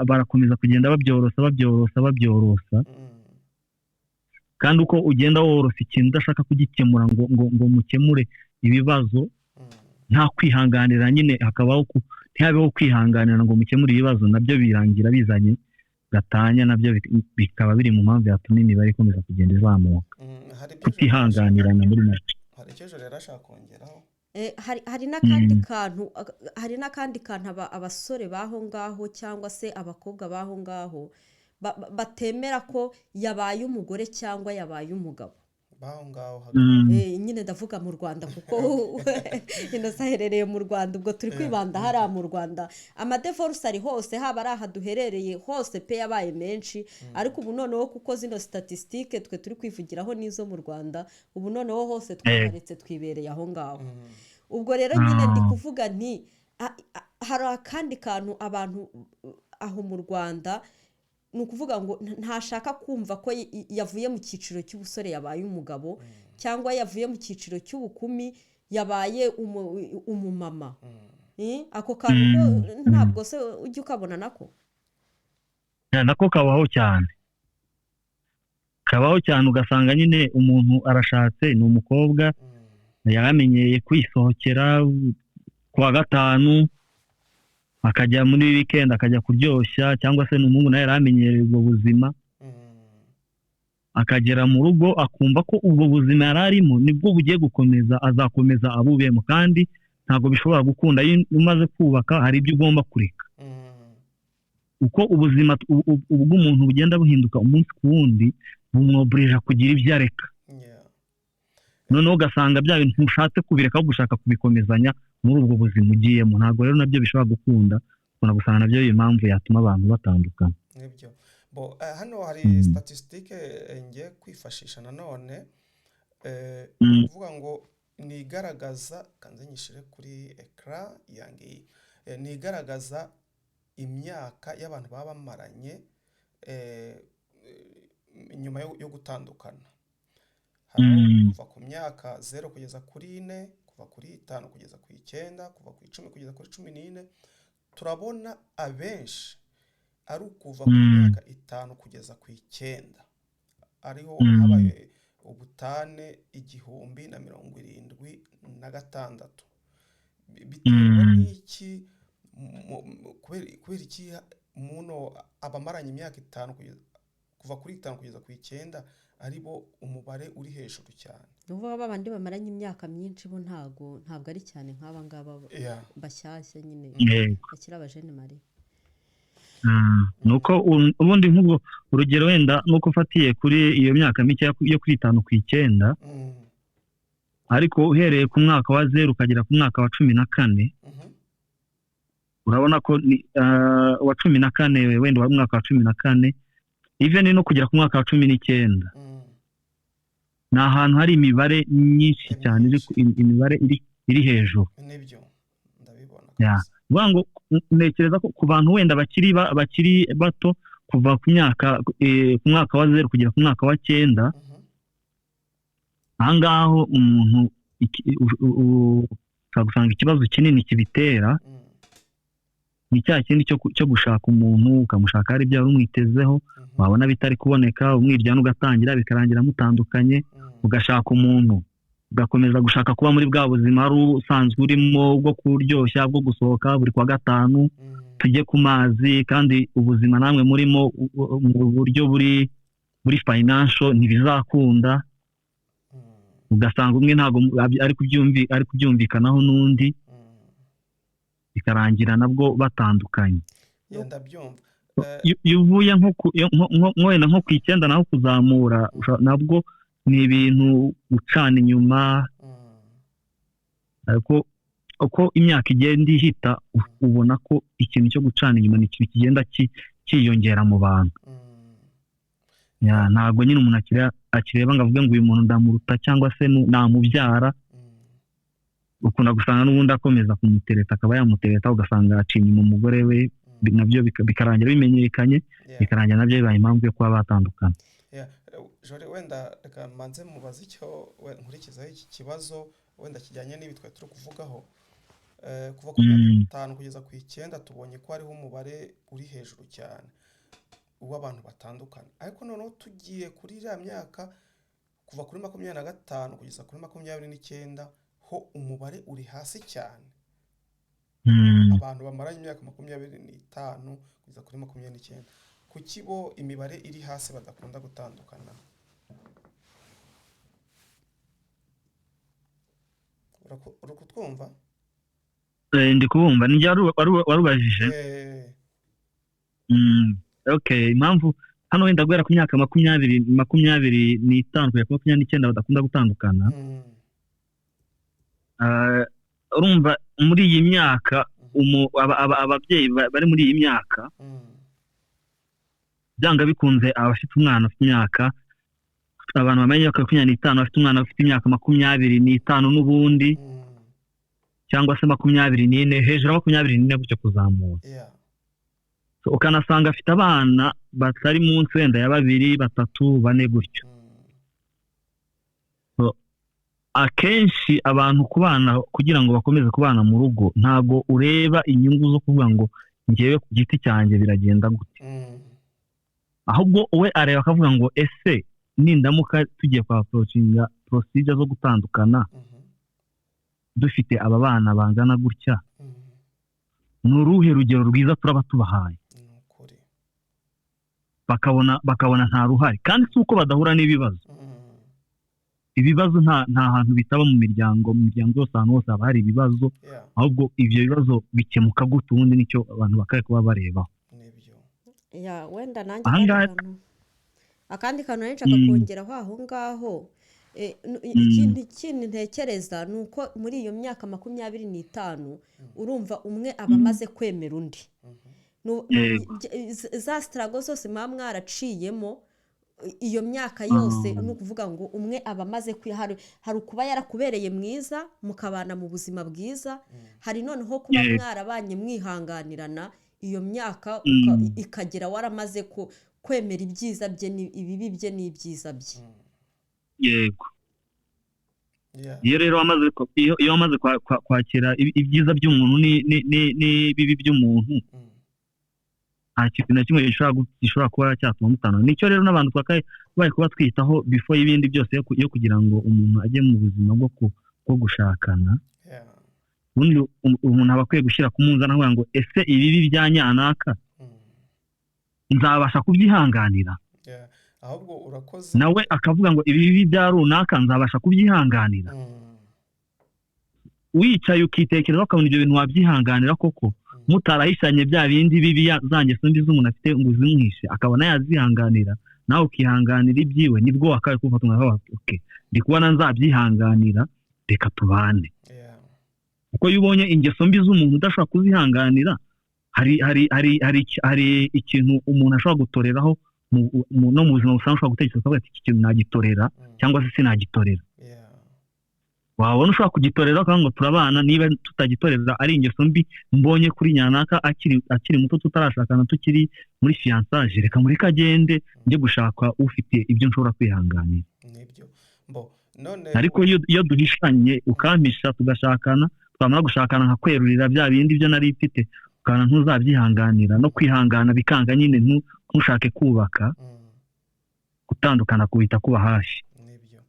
barakomeza kugenda babyorosa, babyorosa, babyorosa. Kandi uko ugenda worosa ikintu udashaka kugikemura ngo mukemure ibibazo, nta kwihanganira nyine, hakabaho ntihabeho kwihanganira ngo mukemure ibibazo, nabyo birangira bizanye gatanya, nabyo bikaba biri mu mpamvu yatuma imibare ikomeza kugenda izamuka. Hari ibyo Kutihanganirana muri make. Hari icyo ejo rero ashaka kongeraho. Hari n'akandi kantu, abasore b'aho ngaho cyangwa se abakobwa b'aho ngaho batemera ko yabaye umugore cyangwa yabaye umugabo. Baho ngaho hagati. Nyine ndavuga mu Rwanda kuko Innocent aherereye mu Rwanda, ubwo turi kwibanda hariya mu Rwanda. Amadivorce ari hose, haba ari aha duherereye hose pe, yabaye menshi. Ariko ubu noneho, kuko zino statistique twe turi kwivugiraho n'izo mu Rwanda, ubu noneho hose twabaretse, twibereye aho ngaho. Ubwo rero nyine ndi kuvuga nti hari akandi kantu abantu aho mu Rwanda, ni ukuvuga ngo ntashaka kumva ko yavuye mu cyiciro cy'ubusore yabaye umugabo, cyangwa yavuye mu cyiciro cy'ubukumi yabaye umumama. Ako kantu ko ntabwo se ujya ukabona nako? Yeah, nako kabaho cyane, kabaho cyane. Ugasanga nyine umuntu arashatse, ni umukobwa, yaramenyeye kwisohokera ku wa gatanu, akajya muri weekend, akajya kuryoshya, cyangwa se n'umuhungu nawe yari amenyereye ubwo buzima, akagera mu rugo akumva ko ubwo buzima yari arimo nibwo bugiye gukomeza, azakomeza abubemo, kandi ntabwo bishobora gukunda. Iyo umaze kubaka hari ibyo ugomba kureka. Uko ubuzima bw'umuntu bugenda buhinduka umunsi ku wundi, bumwoburija kugira ibyo areka. Noneho ugasanga bya bintu ntushatse kubireka, ahubwo ushaka kubikomezanya muri ubwo buzima ugiyemo. Ntabwo rero nabyo bishobora gukunda. Ukunda gusanga nabyo iyo impamvu yatuma abantu batandukana. Nibyo. Bo hano hari statistique ngiye kwifashisha nanone, kuvuga ngo ni igaragaza, kanze nyishyire kuri écran yanjye, ni igaragaza imyaka y'abantu baba bamaranye nyuma yo gutandukana. Hariho kuva ku myaka 0 kugeza kuri 4, kuva kuri 5 kugeza ku 9, kuva ku 10 kugeza kuri 14. Turabona abenshi ari ukuva ku myaka 5 kugeza ku 9, ariho habaye ubutane 1076. Biterwa n'iki? Kubera iki muno abamaranye imyaka 5 kuva kuri 5 kugeza ku 9 ari bo umubare uri hejuru cyane? Ni ukuvuga ba bandi bamaranye imyaka myinshi bo ntabwo ari cyane nk'aba ngaba bashyashya nyine, bakiri abajeunes mariés. Ni uko ubundi nk'ubwo urugero wenda nuko ufatiye kuri iyo myaka mike yo kuri 5 ku 9, ariko uhereye ku mwaka wa 0 ukagera ku mwaka wa 14, urabona ko ni wa 14, wenda wa mwaka wa 14, even no kugera ku mwaka wa 19, ni ahantu hari imibare myinshi cyane iri imibare iri hejuru. Nibyo, ndabibona Yeah. kabisa. Vuga ngo ntekereza ko ku bantu wenda bakiri bato, kuva ku myaka ku mwaka wa 0 kugera ku mwaka wa 9, aha ngaho umuntu ushobora gusanga ikibazo kinini kibitera ni cya kindi cyo gushaka umuntu, ukamushaka hari ibyo wari umwitezeho, wabona bitari kuboneka, umwiryane ugatangira, bikarangira mutandukanye. Ugashaka umuntu, ugakomeza gushaka kuba muri bwa buzima wari usanzwe urimo bwo kuryoshya, bwo gusohoka buri kwa gatanu, tujye ku mazi, kandi ubuzima namwe murimo mu buryo buri financial ntibizakunda. Ugasanga umwe ntabwo ari kubyumvikanaho n'undi, bikarangira nabwo batandukanye. Yeah, ndabyumva. Iyo uvuye nko ku- iyo- nko- nko- nko wenda nko ku 9 naho kuzamura, nabwo ni ibintu gucana inyuma. Ariko uko imyaka igenda ihita, ubona ko ikintu cyo gucana inyuma ni ikintu kigenda cyiyongera mu bantu. Yeah, ntabwo nyine umuntu akireba ngo avuge ngo uyu muntu ndamuruta cyangwa se namubyara. Ukunda gusanga n'ubundi akomeza kumutereta, akaba yamutereta, ugasanga aciye inyuma umugore we, nabyo bikarangira bimenyekanye, bikarangira nabyo bibaye impamvu yo kuba batandukana. Yeah. Jore, wenda reka mbanze mubaze icyo nkurikizaho iki kibazo, wenda kijyanye n'ibi twari turi kuvugaho. Kuva ku myaka 5 kugeza ku 9 tubonye ko hariho umubare uri hejuru cyane w'abantu batandukana, ariko noneho tugiye kuri iriya myaka kuva kuri 25 kugeza kuri 29, ho umubare uri hasi cyane. Abantu bamaranye imyaka 25 kugeza kuri 29, kuki bo imibare iri hasi, badakunda gutandukana? Uri kutwumva? Ndi kubumva, ni njye warubajije. Eh. Okay, impamvu Hano wenda guhera ku myaka 25 kugera ku 29 badakunda gutandukana. Urumva muri iyi myaka ababyeyi bari muri iyi myaka, byanga bikunze abafite umwana ufite imyaka, abantu bamenye imyaka 25 bafite umwana ufite imyaka 25 n'ubundi, cyangwa se 24, hejuru ya 24 gutyo kuzamura. So, ukanasanga afite abana batari munsi wenda ya babiri, batatu, bane gutyo. Akenshi abantu kubana kugira ngo bakomeze kubana mu rugo, ntabwo ureba inyungu zo kuvuga ngo ngewe ku giti cyanjye biragenda gute, ahubwo we areba akavuga ngo ese nindamuka tugiye kwa approachinga procedure zo gutandukana, dufite aba bana bangana gutya, ni uruhe rugero rwiza turaba tubahaye? Ni ukuri. Bakabona nta ruhare, kandi si uko badahura n'ibibazo. Ibibazo nta hantu bitaba mu miryango, mu miryango yose, ahantu hose haba hari ibibazo. Ahubwo ibyo bibazo bikemuka gute? Ubundi nicyo abantu bakwiye kuba barebaho. Nibyo. Ya, wenda nanjye Aha akandi ngaha kantu nari nshaka kongeraho aho ngaho. Ikintu kindi ntekereza ni uko muri iyo myaka 25, urumva umwe aba amaze kwemera undi. Za struggle zose muba mwaraciyemo iyo myaka yose, ni ukuvuga ngo umwe aba amaze hari ukuba yarakubereye mwiza, mukabana mu buzima bwiza, hari noneho kuba mwarabanye mwihanganirana iyo myaka, ikagera waramaze kwemera ibyiza bye ibibi bye n'ibyiza bye. Yego. Iyo rero wamaze iyo wamaze kwakira ibyiza by'umuntu n'ibibi by'umuntu, nta kintu na kimwe gishobora kuba cyatuma mutandukana. Nicyo rero n'abantu twakabaye kuba twitaho before y'ibindi byose, yo kugira ngo umuntu ajye mu buzima bwo gushakana. Ubundi umuntu aba akwiye gushyira ku munzani avuga ngo ese ibibi bya nyanaka nzabasha kubyihanganira? Yeah. Ahubwo urakoze. Nawe akavuga ngo ibibi bya runaka nzabasha kubyihanganira? Wicaye ukitekereza, ukabona ibyo bintu wabyihanganira koko, mutarahishanye bya bindi bibi, za ngeso mbi z'umuntu afite ngo uzimwishe, akabona yazihanganira, nawe ukihanganira ibyiwe, nibwo wakabaye kumufata umwanzuro wa okay, ndi kubona nzabyihanganira, reka tubane. Kuko iyo ubonye ingeso mbi z'umuntu udashobora kuzihanganira, hari ikintu umuntu ashobora gutoreraho no mu buzima busanzwe, ushobora gutekereza ukavuga ati iki kintu nagitorera cyangwa se sinagitorera. Wabona ushobora kugitorera, ukavuga ngo turabana. Niba tutagitorera, ari ingeso mbi mbonye kuri nyanaka akiri muto, tutarashakana, tukiri muri fiançailles, reka mureke agende, njye gushaka ufite ibyo nshobora kwihanganira. Nibyo mbo none. Ariko iyo duhishanye, ukampisha, tugashakana, twamara gushakana nkakwerurira bya bindi byo nari mfite, ukabona ntuzabyihanganira, no kwihangana bikanga nyine, ntushake kubaka, gutandukana kuhita kuba hafi. Nibyo.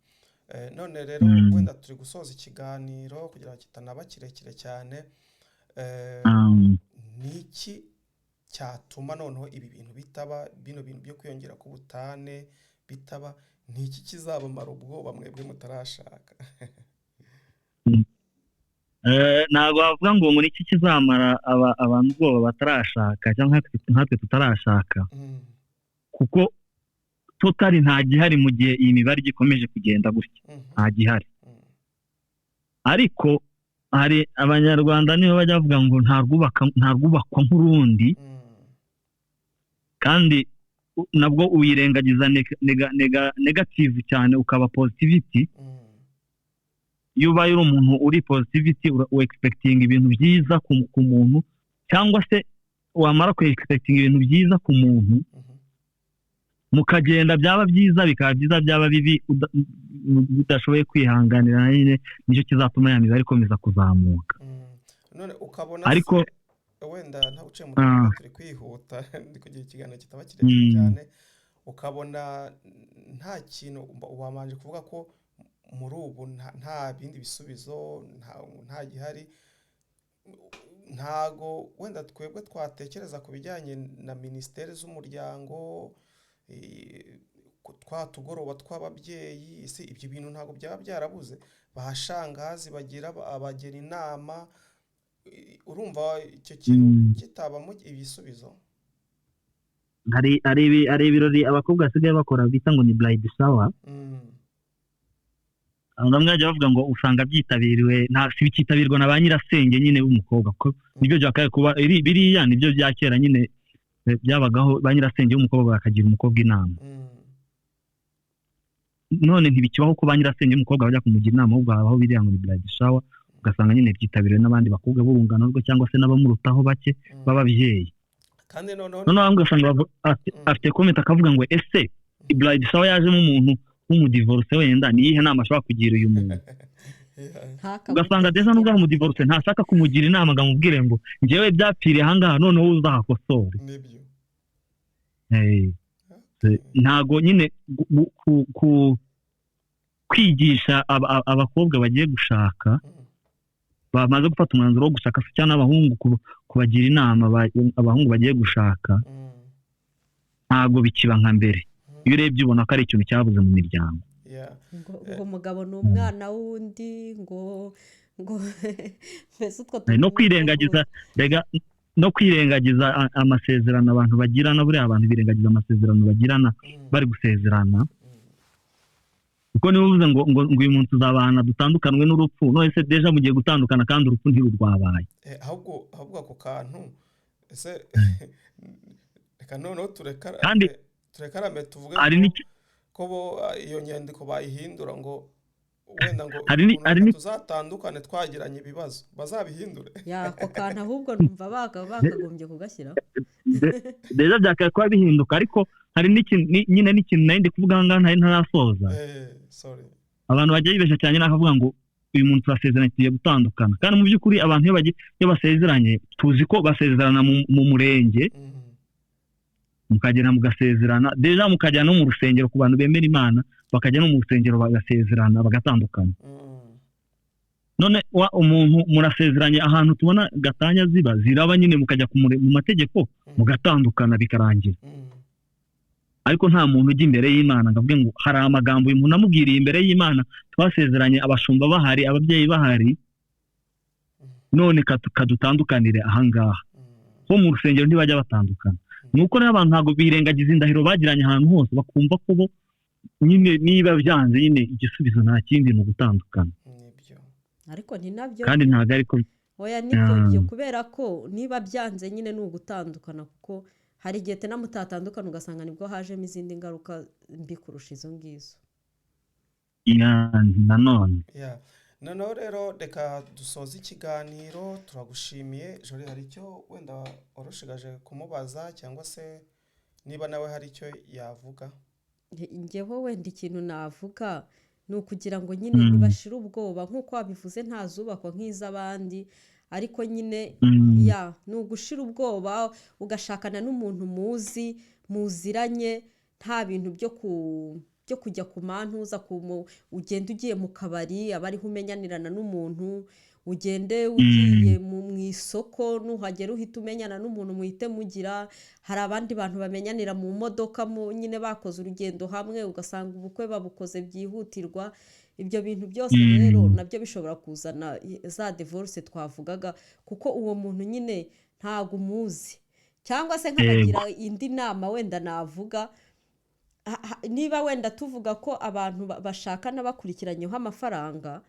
None rero wenda turi gusoza ikiganiro kugira ngo kitanaba kirekire cyane. Ni iki cyatuma noneho ibi bintu bitaba, bino bintu byo kwiyongera k'ubutane bitaba? Ni iki kizabamara ubwoba mwebwe mutarashaka? Ntabwo wavuga ngo ni iki kizamara abantu ubwoba batarashaka cyangwa nkatwe tutarashaka, kuko totally nta gihari mu gihe iyi mibare igikomeje kugenda gutya. Nta gihari. Ariko hari Abanyarwanda nibo bajya bavuga ngo nta rwubakwa nk'urundi. Kandi nabwo uyirengagiza negative cyane, ukaba positivity. Iyo ubaye uri umuntu uri positivity, u expecting ibintu byiza ku muntu, cyangwa se wamara ku expecting ibintu byiza ku muntu, mukagenda, byaba byiza bikaba byiza, byaba bibi udashoboye kwihanganira nyine, nicyo kizatuma ya mibare ikomeza kuzamuka. None ukabona Ariko se wenda nta uciye mu rugendo, turi kwihuta, ndi kugira ikiganiro kitaba kirekire cyane, ukabona nta kintu wabanje kuvuga ko muri ubu nta bindi bisubizo, nta gihari, ntago wenda twebwe twatekereza ku bijyanye na minisiteri z'umuryango, twa tugoroba tw'ababyeyi, ese ibyo bintu ntabwo byaba byarabuze? Ba shangazi bagira abagira inama, urumva icyo kintu kitabamo ibisubizo? Hari ibirori abakobwa basigaye bakora bita ngo ni bridal shower. Bamwe bajya bavuga ngo usanga byitabiriwe, nta si bikitabirwa na ba nyirasenge nyine b'umukobwa, kuko nibyo byakabaye kuba biriya nibyo bya kera nyine, byabagaho, ba nyirasenge b'umukobwa bakagira umukobwa inama. None ntibikibaho ko ba nyirasenge b'umukobwa bajya kumugira inama, ahubwo habaho biriya ngo ni bridal shower, ugasanga nyine byitabiriwe n'abandi bakobwa b'urungano rwe cyangwa se n'abamurutaho bake b'ababyeyi. Kandi noneho Noneho bamwe ugasanga afite comment akavuga ngo: "Ese bridal shower yajemo umuntu w'umudivorce, wenda ni iyihe nama ashobora kugira uyu muntu?" Ugasanga déjà nubwo ari umudivorce, ntashaka kumugira inama ngo amubwire ngo: "Njyewe byapfiriye ahangaha, noneho uzahakosore." Nibyo. Ntago nyine kwigisha abakobwa bagiye gushaka, bamaze gufata umwanzuro wo gushaka se, cyangwa n'abahungu, kubagira inama abahungu bagiye gushaka, ntago bikiba nka mbere. Iyo urebye ubona ko ari ikintu cyabuze mu miryango. Ngo umugabo ni umwana w'undi, ngo mbese utwo No tuntu. Kwirengagiza rega, no kwirengagiza amasezerano abantu bagirana. Buriya abantu birengagiza amasezerano bagirana bari gusezerana, kuko niba uvuze ngo uyu muntu tuzabana dutandukanwe n'urupfu, none se déjà mugiye gutandukana kandi urupfu ntirurwabaye? Ahubwo ako kantu, ese reka noneho tureka Kandi turekarame tuvuge hari ko ko bo iyo nyandiko bayihindura, ngo wenda ngo Hari ukuntu hari reka tuzatandukane twagiranye ibibazo, bazabihindure. Ya, ako kantu ahubwo numva bakagombye kugashyiraho. Déjà byakabaye kuba bihinduka, ariko hari n'ikintu nyine n'ikintu nari ndi kuvuga aha ngaha ntari ntarasoza. Sorry. Abantu bajya bibeshya cyane, nakavuga ngo uyu muntu turasezeranye, tugiye gutandukana, kandi mu by'ukuri abantu iyo basezeranye, tuzi ko basezerana mu murenge, mukagenda mugasezerana, déjà mukajya no mu rusengero ku bantu bemera Imana, bakajya no mu rusengero bagasezerana, bagatandukana. None wa umuntu murasezeranye, ahantu tubona gatanya ziba ziraba nyine, mukajya mu mategeko, mugatandukana bikarangira. Ariko nta muntu ujya imbere y'Imana ngo avuge ngo hari amagambo uyu muntu amubwiriye imbere y'Imana, twasezeranye abashumba bahari, ababyeyi bahari, none kadutandukanire ahangaha. Ho mu rusengero ntibajya batandukana. Ni uko rero abantu ntabwo birengagiza indahiro bagiranye ahantu hose, bakumva ko bo nyine niba byanze nyine igisubizo nta kindi ni ugutandukana. Nibyo. Ariko ni nabyo. Kandi ntabwo ariko. Oya, nibyo byo, kubera ko niba byanze nyine ni ugutandukana, kuko hari igihe tena mutatandukana ugasanga nibwo hajemo izindi ngaruka mbi kurusha izo ngizo. Ya, nanone. Yeah. Noneho rero reka dusoze ikiganiro. Turagushimiye, Jori. Hari icyo wenda warushigaje kumubaza, cyangwa se niba nawe hari icyo yavuga? Njyewe wenda ikintu navuga ni ukugira ngo nyine ntibashire ubwoba, nk'uko wabivuze, ntazubakwa nk'iz'abandi, ariko nyine ya, ni ugushira ubwoba, ugashakana n'umuntu muzi, muziranye, nta bintu byo kujya ku mantuza ugenda ugiye mu kabari aba ariho umenyanirana n'umuntu, ugende ugiye mu isoko, nuhagera uhita umenyana n'umuntu, muhite mugira. Hari abandi bantu bamenyanira mu modoka, nyine bakoze urugendo hamwe, ugasanga ubukwe babukoze byihutirwa. Ibyo bintu byose rero nabyo bishobora kuzana za divorce twavugaga, kuko uwo muntu nyine ntabwo umuzi. Cyangwa se nkabagira indi nama wenda navuga, niba wenda tuvuga ko abantu bashakana bakurikiranyeho amafaranga,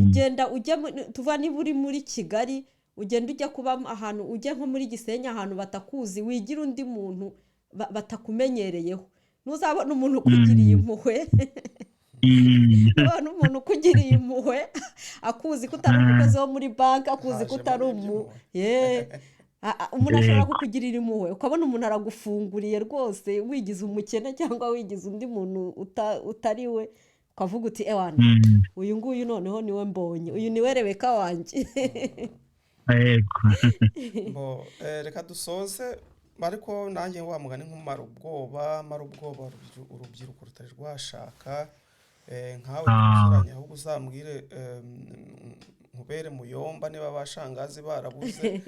genda ujye tuva niba uri muri Kigali, ugenda ujya kuba ahantu, ujye nko muri Gisenyi, ahantu batakuzi, wigira undi muntu batakumenyereyeho, ntuzabona umuntu ukugiriye impuhwe. Nubona umuntu ukugiriye impuhwe, akuzi ko utari umukozi wo muri banki, akuzi ko Hajemo utari umu n'iby'impuhwe. Ye, umuntu ashobora kukugirira impuhwe, ukabona umuntu aragufunguriye rwose, wigize umukene cyangwa wigize undi muntu utari we, ukavuga uti: "Ewana, uyu nguyu noneho niwe mbonye, uyu niwe Rebeka wanjye." Yego. Bo, reka dusoze, ariko nanjye wa mugani nkumara ubwoba, mara ubwoba urubyiruko rutari rwashaka, nkawe tuziranye, ahubwo uzambwire, nkubere muyomba niba abashangazi barabuze.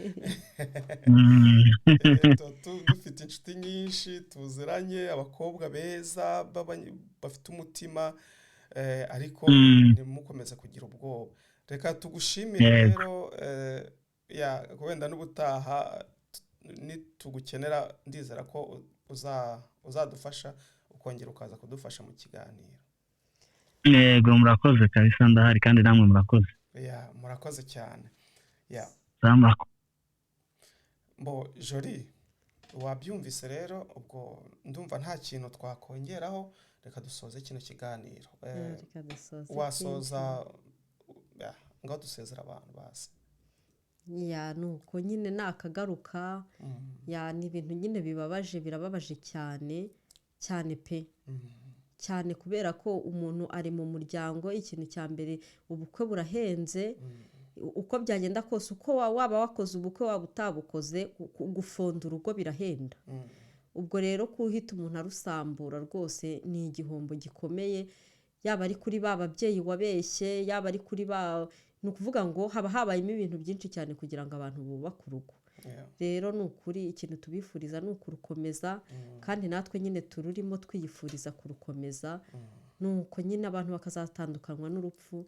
Tuba dufite inshuti nyinshi tuziranye, abakobwa beza bafite umutima, ariko ntimukomeze kugira ubwoba. Reka tugushimire. Yego. Rero ya, wenda n'ubutaha. Nitugukenera ndizera ko uzadufasha, ukongera ukaza kudufasha mu kiganiro. Yego, murakoze kabisa, ndahari kandi namwe murakoze. Yeah, murakoze cyane, yeah. Sawa, murakoze. Mbo Jolie, wabyumvise rero, ubwo ndumva nta kintu twakongeraho, reka dusoze kino kiganiro. Reka dusoze. Wasoza, yeah, ngaho dusezera abantu basi. Yeah, ni uko nyine nakagaruka. Yeah, ni ibintu nyine bibabaje, birababaje cyane cyane pe, cyane, kubera ko umuntu ari mu muryango. Ikintu cya mbere, ubukwe burahenze. Uko byagenda kose, uko waba wakoze ubukwe, waba utabukoze, gufonda urugo birahenda. Ubwo rero kuhita umuntu arusambura rwose ni igihombo gikomeye, yaba ari kuri ba babyeyi wabeshye, yaba ari kuri ba, ni ukuvuga ngo haba habayemo ibintu byinshi cyane kugira ngo abantu bubake urugo. Rero ni ukuri, ikintu tubifuriza ni ukurukomeza, kandi natwe nyine tururimo twiyifuriza kurukomeza. Ni uko nyine abantu bakazatandukanywa n'urupfu.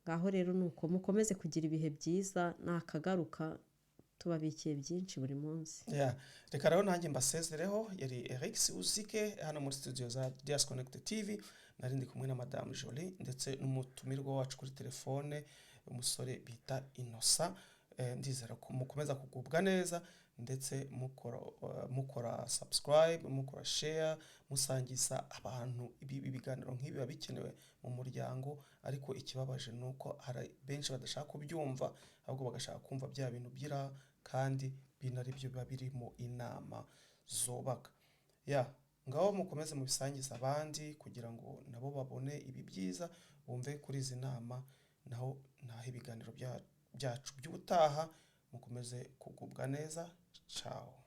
Ngaho rero ni uko, mukomeze kugira ibihe byiza, nakagaruka, tubabikiye byinshi buri munsi. Yeah. Reka rero nanjye mbasezereho. Yari Eric Uzike hano muri studio za Dias Connect TV, nari ndi kumwe na Madame Jolie ndetse n'umutumirwa wacu kuri telefone, umusore bita Innocent. Ndizera ko mukomeza kugubwa neza, ndetse mukora subscribe, mukora share, musangiza abantu ibi ibiganiro nk'ibi biba bikenewe mu muryango. Ariko ikibabaje ni uko hari benshi badashaka kubyumva, ahubwo bagashaka kumva bya bintu byira, kandi bino ari byo biba birimo inama zubaka. Yeah, ngaho mukomeze mubisangize abandi kugira ngo nabo babone ibi byiza, bumve kuri izi nama. Naho naho ibiganiro byacu by'ubutaha, mukomeze kugubwa neza. Ciao.